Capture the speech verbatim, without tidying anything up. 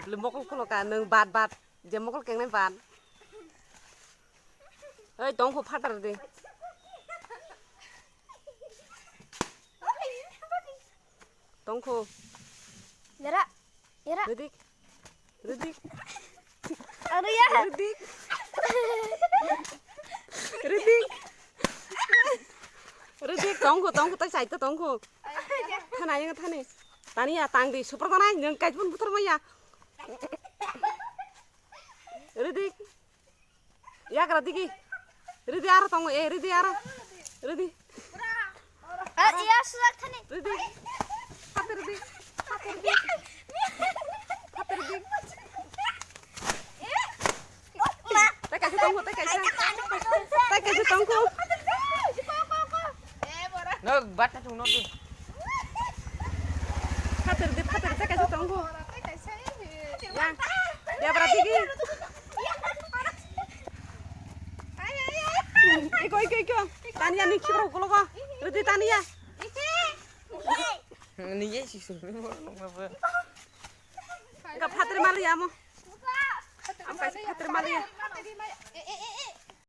Bwlwi mokol kholoka nwng bat bat. Je mokol kengnai bat. Oi, tongkho phatar de. Tongkho. Yara. Yara. Ridik. Ridik. Aduh ya. Ridik. Ridik. Ridik, tongkho, tongkho, tai saito tongkho. Thana yang thani. Tani ya tang di, super tanai, yang kaipun putar maya. Ridik. Yagra digi. Ridi aro tongo, eh, ridi aro. Ridi. Ah, iya, sudah tani. Ridi. Hati ridi. Hati ridi. Hati ridi. Teka si tongo, teka si. Teka si tongo. No, bata tung no. Hati ridi, hati ridi, teka si tongo. Ya. Ya, berarti ki. Iko, iko, iko. Tania ni kibro kologo. Ridi Tania. Ni ye si su. Ka phatri mali amo. Am ka phatri mali ya.